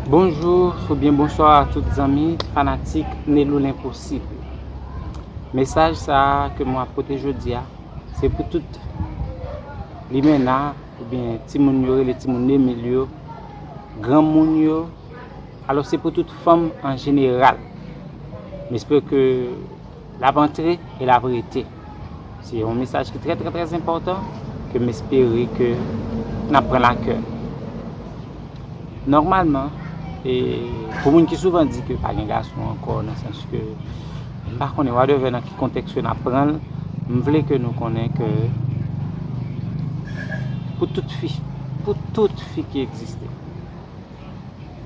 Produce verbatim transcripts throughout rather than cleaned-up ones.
Bonjou oubyen bonswa a tout zanmi fanatik Nelou Lenposib. Mesaj sa a ke mwen ap pote jodi a, se pou tout limena oubyen timoun yo rele timoun de mil yo, granmoun yo, alò se pou tout fanm an jeneral. M espere ke l ap antre e l ap rete. Se yon mesaj ki trè, trè, trè enpòtan ke m espere ke n ap pran l a kè. Nòmalman, e, pou moun ki souvan di ke pa gen gason ankò, nan sans ke m pa konnen wadèvè nan ki kontèks ke n ap pran l, m vle ke nou konnen ke pou tout fi, pou tout fi ki egziste,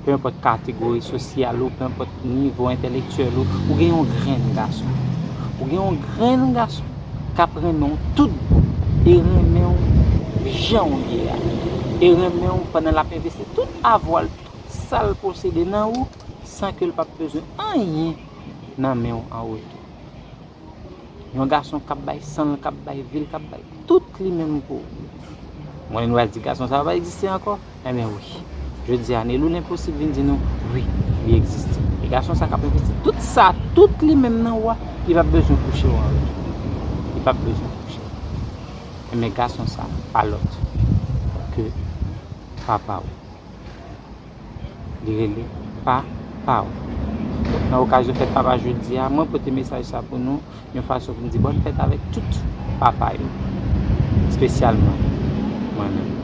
pe enpòt kategori sosyal ou, pe enpòt nivo entèlektyèl ou, ou gen yon grenn gason. Ou gen yon grenn gason k ap renmen w tout bon e renmen w jan w ye a. E renmen w pandan l ap envesti tout avwa l, tout sa l posede nan ou, san ke l p ap bezwen anyen nan men w an retou. Yon gason k ap bay san l, k ap bay vi l, k ap bay tout li menm pou ou. Mwen, nou al di gason sa pa egziste ankò? Enben wi. Jodi a, Nelou Lenposib vin di nou, wi, li egziste. E gason sa k ap envesti tout sa, tout li menm nan ou a, li p ap bezwen kouche w an retou. Li p ap bezwen kouche w. Enben gason sa pa lòt ke papa w. Li rele papa w. Donk, nan okazyon fèt papa jodi a, mwen pote mesaj sa pou nou, yon fason pou m di bòn fèt avèk tout papa yo, espesyalman mwen menm.